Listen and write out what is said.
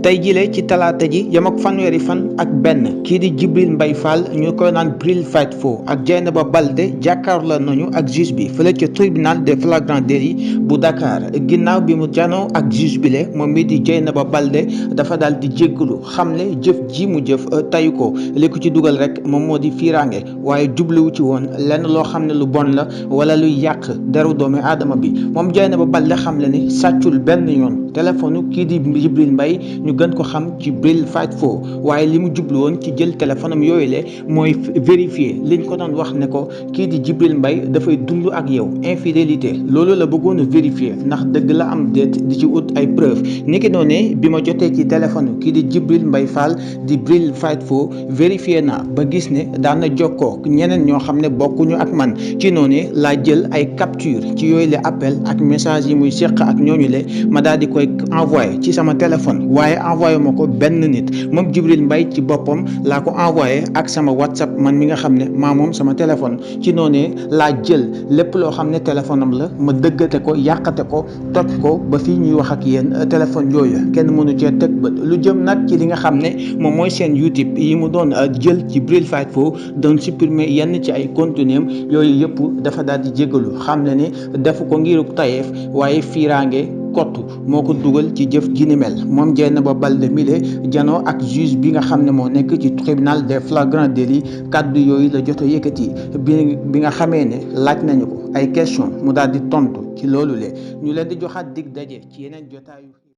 tey jile ci talaata ji yam ak fanweeri fan ak benn kii di Djibril Mbaye Fall ñu koy naan Bril Fight Fo ak Dieynaba Balde jàkkaarloo nañu ak juge bi fële ca tribunal des flagrants délits bu Dakar ginnaaw bi mu janoo ak juge bi le moom mi di Dieynaba Balde dafa daal di jéggalu xamle jëf ji mu jëf tayu ko li ko ci dugal rek moom moo di fiiraange waaye jubluwu ci woon lenn loo xam ne lu bon la wala luy yàq deru doomi aadama bi moom Dieynaba Balde xamle ni sàccul benn yoon téléphone kii di Djibril Mbaye ñu gën ko xam ci Bril Fight Fo waaye li mu jublu woon ci jël téléphone am yooyu le mooy vérifier liñ ko doon wax ne ko kii di Djibril Mbaye dafay dund ak yow infidélité loolu la bëggoon a vérifier ndax dëgg la am déet di ci ut ay preuve niki noonu bi ma jotee ci téléphone kii di Djibril Mbaye Fall di Bril Fight Fo vérifier naa ba gis ne daan na jokkoo ñeneen ñoo xam ne bokkuñu ak man ci noonu laa jël ay capture ci yooyu le appel ak message yi muy seq ak ñooñu le ma daal di koy envoyé ci sama téléphone waaye envoyé ma ko benn nit moom Djibril Mbaye ci boppam laa ko envoyé ak sama WhatsApp man mi nga xam ne maa moom sama téléphone ci noonu laa jël lépp loo xam ne téléphone am la ma dëggate ko yàqate ko toj ko ba fii ñuy wax ak yéen téléphone yooyu kenn mënu cee teg bët lu jëm nag ci li nga xam ne moom mooy seen YouTube yi mu doon jël ci Bril Fight Fo doon supprimer yenn ci ay contenu am yooyu yëpp dafa daal di jégalu xam ne ni defu ko ngiruk tayeef waaye fiiraange kottu moo ko dugal ci jëf ji ni mel moom Dieynaba Balde mile janoo ak juge bi nga xam ne moo nekk ci tribunal des flagrants délits kàddu yooyu la jot a yëkkati bi nga xamee ne laaj nañu ko ay question mu daal di tontu ci loolu le ñu leen di joxaat dig daje ci yeneen jotaayu